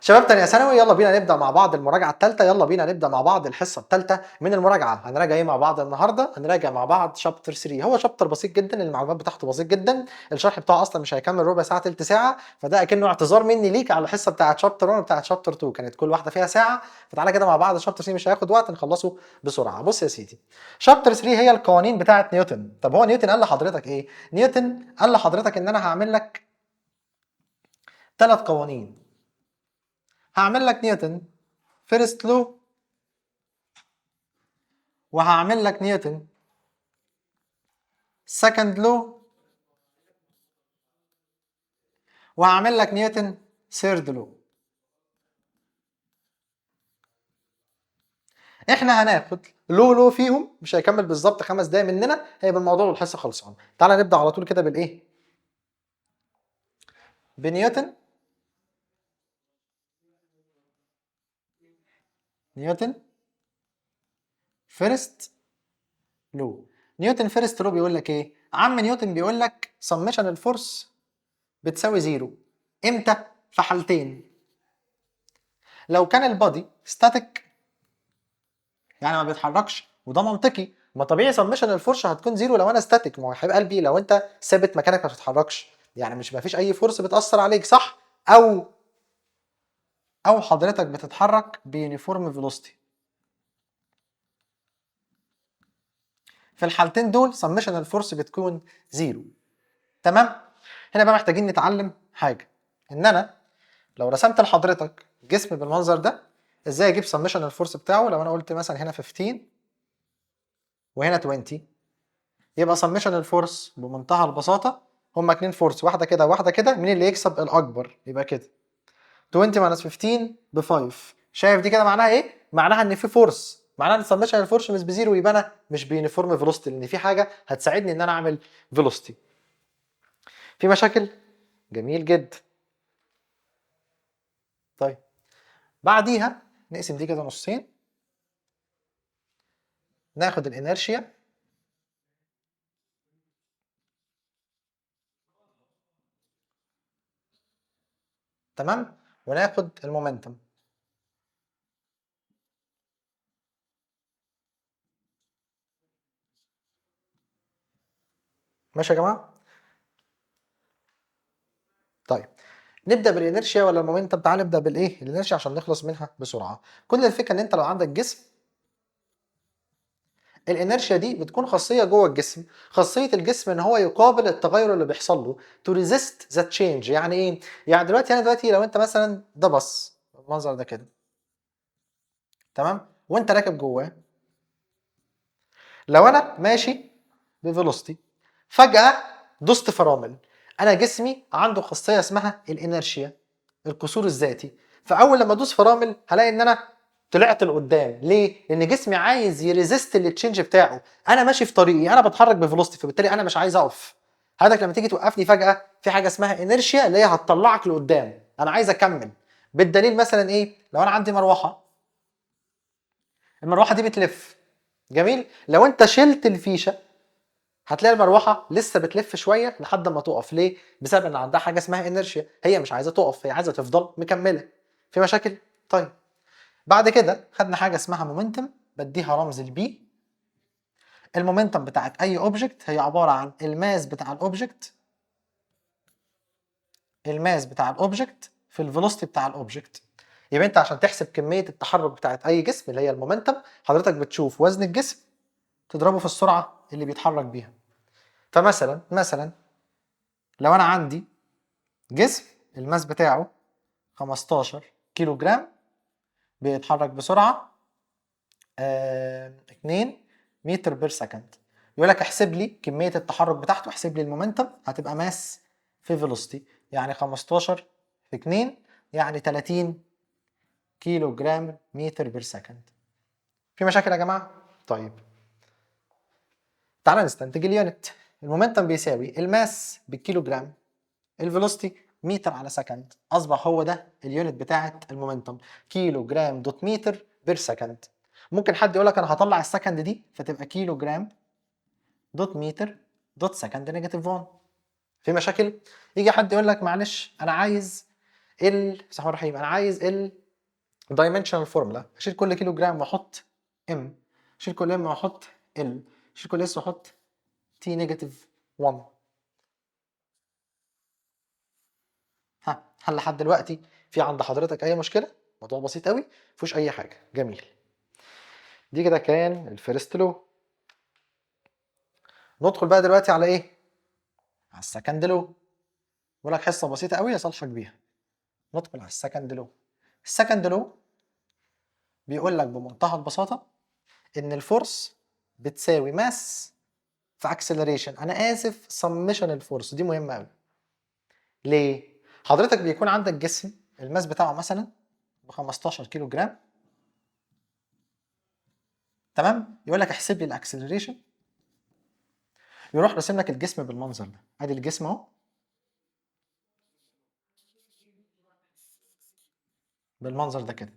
شباب تانية ثانوي، يلا بينا نبدأ مع بعض المراجعة الثالثة. يلا بينا نبدأ مع بعض الحصة الثالثة من المراجعة. هنراجع ايه مع بعض النهاردة؟ هنراجع مع بعض chapter 3. هو chapter بسيط جدا، المعلومات بتاعته بسيط جدا، الشرح بتاعه اصلا مش هيكمل ربع ساعة تلت ساعة، فده اكنه اعتذار مني ليك على الحصة بتاعة chapter 1 وبتاعة chapter 2، كانت كل واحدة فيها ساعة. فتعالى كده مع بعض، chapter 3 مش هياخد وقت، نخلصه بسرعة. بص يا سيدي، chapter 3 هي القوانين بتاعة نيوتن. طب هو نيوتن قال لحضرتك ايه؟ نيوتن قال لحضرتك ان انا هعمل لك 3 قوانين. هعمل لك Newton first law، وهعمل لك Newton second law، وهعمل لك Newton third law. احنا هناخد law فيهم، مش هيكمل بالظبط 5 دقايق مننا، هيبقى الموضوع والحصه خلصان. تعالى نبدا على طول كده بالايه؟ بنيوتن. Newton first law. Newton first law بيقول لك ايه؟ عم نيوتن بيقول لك summation ال force بتساوي zero. امتى؟ في حالتين. لو كان ال body static، يعني ما بيتحركش، وده منطقي، ما طبيعي summation ال force هتكون zero لو انا static. ما هو يا حبيب قلبي لو انت ثابت مكانك ما بتتحركش، يعني مش ما فيش اي force بتاثر عليك، صح؟ او حضرتك بتتحرك ب uniform velocity. في الحالتين دول summation ال force بتكون zero. تمام؟ هنا بقى محتاجين نتعلم حاجة، ان انا لو رسمت لحضرتك جسم بالمنظر ده، ازاي اجيب summation ال force بتاعه؟ لو انا قلت مثلا هنا 15 وهنا 20، يبقى summation ال force بمنتهى البساطة هما 2 force، واحدة كده واحدة كده، مين اللي يكسب؟ الاكبر. يبقى كده 20 minus 15 ب 5. شايف دي كده معناها ايه؟ معناها ان في force، معناها ان summation ال force مش ب zero، يبقى انا مش ب uniform velocity، لان في حاجة هتساعدني ان انا اعمل velocity. في مشاكل؟ جميل جدا. طيب بعديها نقسم دي كده نصين، ناخد ال inertia تمام، وناخد ال momentum. ماشي يا جماعة؟ طيب نبدا بال inertia ولا ال momentum؟ تعال نبدا بالايه؟ ال inertia عشان نخلص منها بسرعة. كل الفكرة ان انت لو عندك جسم، ال inertia دي بتكون خاصية جوه الجسم، خاصية الجسم ان هو يقابل التغير اللي بيحصل له، to resist the change. يعني ايه؟ يعني دلوقتي انا دلوقتي لو انت مثلا ده باص المنظر ده كده، تمام، وانت راكب جواه، لو انا ماشي ب velocity فجاة دوست فرامل، انا جسمي عنده خاصية اسمها ال inertia، القصور الذاتي، فاول لما ادوس فرامل هلاقي ان انا طلعت لقدام. ليه؟ لان جسمي عايز ي resist ال change بتاعه. انا ماشي في طريقي، انا بتحرك ب velocity، فبالتالي انا مش عايز اقف. حضرتك لما تيجي توقفني فجاة في حاجة اسمها inertia اللي هي هتطلعك لقدام، انا عايز اكمل. بالدليل مثلا ايه؟ لو انا عندي مروحة، المروحة دي بتلف، جميل، لو انت شلت الفيشه هتلاقي المروحة لسه بتلف شوية لحد ما تقف. ليه؟ بسبب ان عندها حاجة اسمها inertia، هي مش عايزه تقف، هي عايزه تفضل مكملة. في مشاكل؟ طيب بعد كده خدنا حاجة اسمها momentum، بديها رمز ال P. ال momentum بتاعت اي object هي عبارة عن ال mass بتاع ال object، ال mass بتاع ال object في ال velocity بتاع ال object. يبقى انت عشان تحسب كمية التحرك بتاعت اي جسم اللي هي ال momentum، حضرتك بتشوف وزن الجسم تضربه في السرعة اللي بيتحرك بيها. فمثلا لو انا عندي جسم ال mass بتاعه 15 كيلو جرام بيتحرك بسرعة 2 متر per second، يقول لك احسب لي كمية التحرك بتاعته، احسب لي ال momentum، هتبقى mass في velocity، يعني 15 في 2 يعني 30 كيلو جرام متر per second. في مشاكل يا جماعة؟ طيب تعالى نستنتج ال unit. ال momentum بيساوي ال mass بالكيلو جرام، ال velocity متر على second، اصبح هو ده ال unit بتاعه ال momentum، كيلو جرام dot متر per second. ممكن حد يقول لك انا هطلع ال second دي فتبقى كيلو جرام dot متر dot second negative 1. في مشاكل؟ يجي حد يقول لك معلش انا عايز ال، بسم الله الرحمن الرحيم، انا عايز ال dimensional formula. اشيل كل كيلو جرام واحط m، اشيل كل m واحط L، اشيل كل s واحط T negative 1. ها، هل لحد دلوقتي في عند حضرتك اي مشكلة؟ موضوع بسيط قوي، مفيهوش اي حاجة. جميل. دي كده كان ال first law. ندخل بقى دلوقتي على ايه؟ على ال second law. بقول لك حصة بسيطة قوي اصلحك بيها. ندخل على ال second law. ال second law بيقول لك بمنتهى البساطة ان ال force بتساوي mass في acceleration، انا اسف summation ال force، دي مهمة قوي. ليه؟ حضرتك بيكون عندك جسم ال mass بتاعه مثلا ب 15 كيلو جرام، تمام؟ يقول لك احسب لي ال acceleration، يروح راسم لك الجسم بالمنظر ده، ادي الجسم اهو بالمنظر ده كده،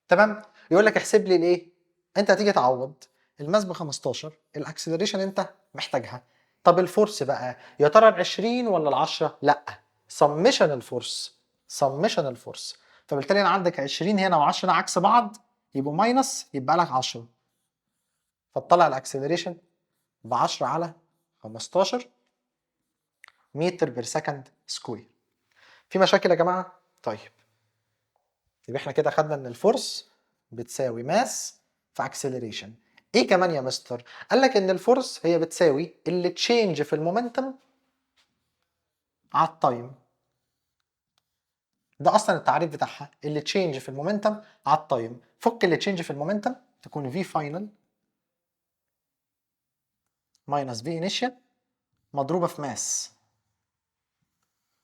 تمام؟ يقول لك احسب لي الايه؟ انت هتيجي تعوض ال mass ب 15، ال acceleration انت محتاجها. طب ال force بقى يا ترى ال 20 ولا ال 10؟ لا، summation ال force، summation ال force. فبالتالي انا عندك 20 هنا و10 عكس بعض، يبقوا minus، يبقى لك 10. فتطلع ال acceleration ب 10 على 15 متر per second square. في مشاكل يا جماعة؟ طيب يبقى احنا كده خدنا ان ال force بتساوي mass في acceleration. ايه كمان يا مستر؟ قال لك ان ال force هي بتساوي ال change في ال momentum على ال time. ده اصلا التعريف بتاعها، ال change في ال momentum على ال time. فك ال change في ال momentum تكون V final minus V initial مضروبة في mass.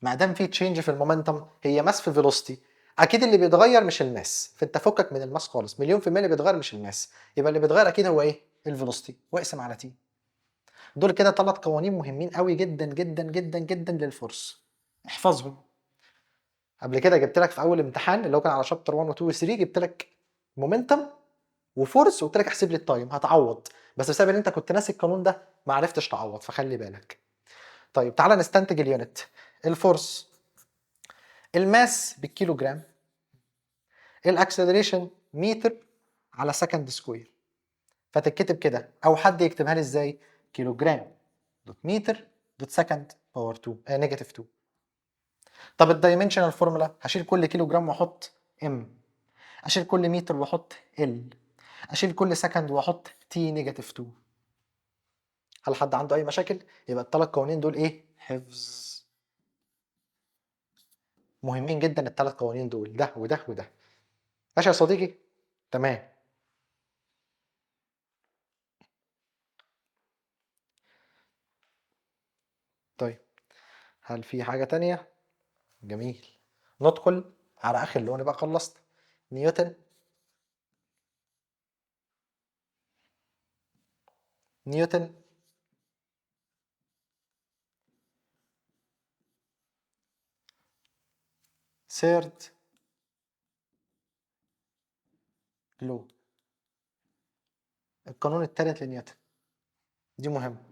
ما دام في change في ال momentum هي mass في velocity، اكيد اللي بيتغير مش ال mass، فانت فكك من ال mass خالص، مليون في المية اللي بيتغير مش ال mass، يبقى اللي بيتغير اكيد هو ايه؟ ال velocity، واقسم على T. دول كده 3 قوانين مهمين قوي جدا جدا جدا جدا لل force، احفظهم. قبل كده جبت لك في اول امتحان اللي هو كان على chapter 1 و 2 و 3، جبت لك momentum و force وقلت لك احسب لي ال time، هتعوض، بس بسبب ان انت كنت ناسي القانون ده ما عرفتش تعوض، فخلي بالك. طيب تعالى نستنتج ال unit. ال force ال mass بالكيلو جرام، ال acceleration متر على second square، فتتكتب كده، او حد يكتبها لي ازاي؟ كيلو جرام dot متر dot second power 2، negative 2. طب ال dimensional formula هشيل كل كيلو جرام واحط m، اشيل كل متر واحط L، اشيل كل second واحط T negative 2. هل حد عنده اي مشاكل؟ يبقى الثلاث قوانين دول ايه؟ حفظ. مهمين جدا الثلاث قوانين دول، ده وده وده. ماشي يا صديقي؟ تمام. طيب هل في حاجة تانية؟ جميل. ندخل على آخر law بقى، خلصت. نيوتن، نيوتن third law، القانون الثالث لنيوتن، دي مهمة.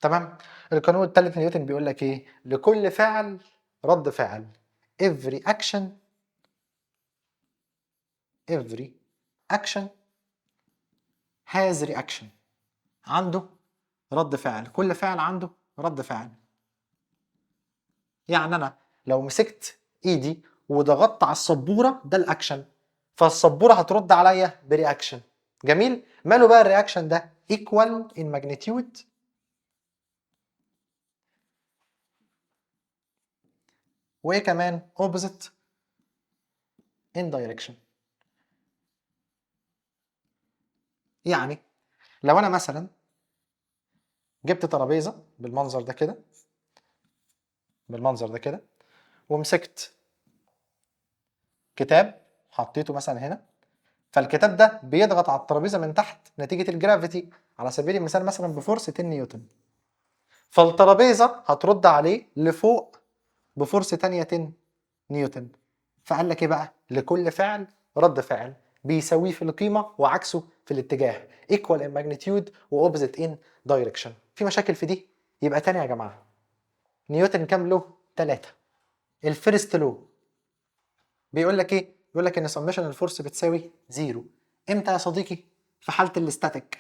تمام. القانون الثالث لنيوتن بيقول لك ايه؟ لكل فعل رد فعل، every action، every action has reaction، عنده رد فعل، كل فعل عنده رد فعل. يعني انا لو مسكت ايدي وضغطت على السبوره ده الاكشن، فالسبوره هترد عليا ب reaction. جميل. ماله بقى ال reaction ده؟ equal in magnitude وايه كمان؟ opposite in direction. يعني لو انا مثلا جبت ترابيزة بالمنظر ده كده، بالمنظر ده كده، ومسكت كتاب حطيته مثلا هنا، فالكتاب ده بيضغط على الترابيزة من تحت نتيجة ال gravity، على سبيل المثال مثلا ب force 10 نيوتن، فالترابيزه هترد عليه لفوق ب force تانية 10 نيوتن. فقال لك ايه بقى؟ لكل فعل رد فعل بيساويه في القيمة وعكسه في الاتجاه، equal in magnitude و opposite in direction. في مشاكل في دي؟ يبقى تاني يا جماعة، نيوتن كام law؟ 3. ال first law بيقول لك ايه؟ بيقول لك ان summation ال force بتساوي zero. امتى يا صديقي؟ في حاله ال static.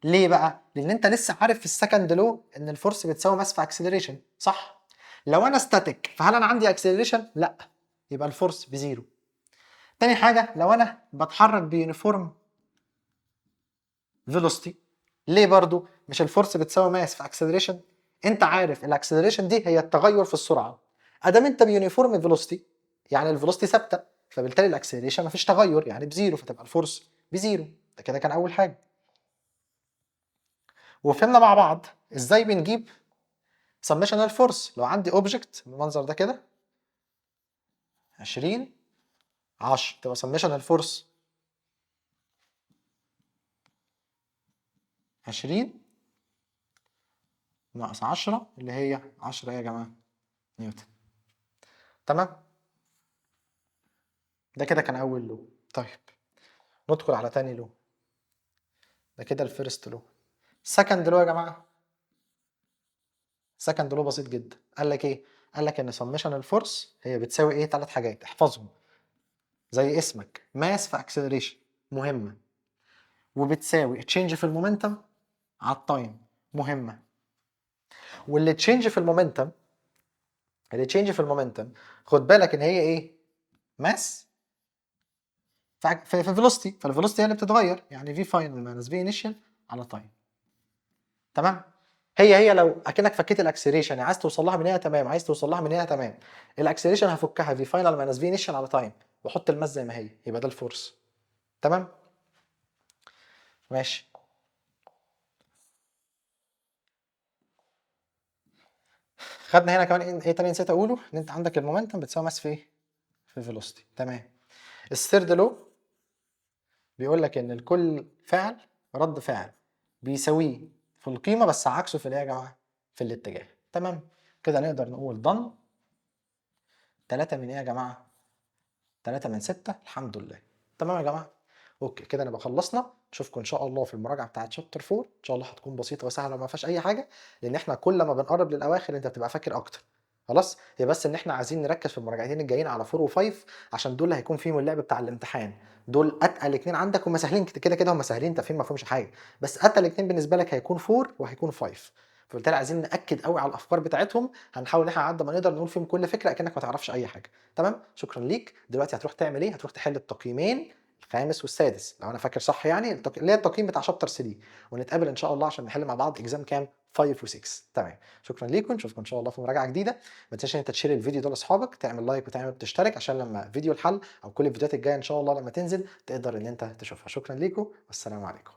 ليه بقى؟ لان انت لسه عارف في ال second law ان ال force بتساوي mass في acceleration، صح؟ لو انا static فهل انا عندي acceleration؟ لا، يبقى ال force ب zero. تاني حاجة، لو انا بتحرك ب uniform velocity، ليه برضو؟ مش ال force بتساوي mass في acceleration؟ انت عارف ال acceleration دي هي التغير في السرعة. ادام انت ب uniform velocity يعني ال velocity ثابتة، فبالتالي ال acceleration مفيش تغير، يعني ب zero، فتبقى ال force ب zero. ده كده كان اول حاجة. وفهمنا مع بعض ازاي بنجيب summation ال force. لو عندي object بالمنظر ده كده 20 10، تبقى summation ال force 20 ناقص 10 اللي هي 10 يا جماعة نيوتن. تمام، ده كده كان اول law. طيب ندخل على تاني law. ده كده ال first law. second law يا جماعة، second law بسيط جدا. قال لك ايه؟ قال لك ان summation ال force هي بتساوي ايه؟ 3 حاجات احفظهم زي اسمك، mass في acceleration مهمة، وبتساوي change في ال momentum على ال time مهمة، واللي change في ال momentum، اللي change في ال momentum خد بالك ان هي ايه؟ mass في velocity، فال velocity هي اللي بتتغير، يعني V final minus V initial على time. تمام؟ هي لو اكنك فكيت ال acceleration، يعني عايز توصل لها من هنا تمام، عايز توصل لها من هنا تمام. ال acceleration هفكها V final minus V initial على time، واحط ال mass زي ما هي، يبقى ده ال force. تمام؟ ماشي. خدنا هنا كمان ايه تاني نسيت اقوله؟ ان انت عندك ال momentum بتساوي mass في ايه؟ في velocity. تمام. ال third law بيقول لك ان لكل فعل رد فعل بيساويه في القيمة بس عكسه في الايه يا جماعة؟ في الاتجاه. تمام؟ كده نقدر نقول done 3 من ايه يا جماعة؟ 3 من 6، الحمد لله. تمام يا جماعة؟ okay كده نبقى خلصنا. نشوفكم ان شاء الله في المراجعة بتاعه chapter 4، ان شاء الله هتكون بسيطة وسهلة وما فيهاش اي حاجة، لان احنا كل ما بنقرب للاواخر انت بتبقى فاكر اكتر. خلاص؟ هي بس ان احنا عايزين نركز في المراجعتين الجايين على 4 و5 عشان دول اللي هيكون فيهم اللعب بتاع الامتحان. دول اتقل اتنين عندك، هم سهلين كده كده، هم سهلين تفهم ما فيهمش حاجة، بس اتقل اتنين بالنسبة لك هيكون 4 وهيكون 5، فبالتالي عايزين ناكد قوي على الافكار بتاعتهم. هنحاول ان احنا على قد ما نقدر نقول فيهم كل فكرة اكنك ما تعرفش اي حاجة. تمام؟ شكرا ليك. دلوقتي هتروح تعمل ايه؟ هتروح تحل التقييمين الخامس والسادس لو انا فاكر صح، يعني اللي هي التقييم بتاع chapter 3، ونتقابل ان شاء الله عشان نحل مع بعض exam كام؟ 5 و6. تمام، شكرا ليكم، نشوفكم ان شاء الله في مراجعه جديدة. ما تنساش ان انت تشير الفيديو ده لاصحابك، تعمل like وتعمل تشترك عشان لما فيديو الحل او كل الفيديوهات الجاية ان شاء الله لما تنزل تقدر ان انت تشوفها. شكرا ليكم والسلام عليكم.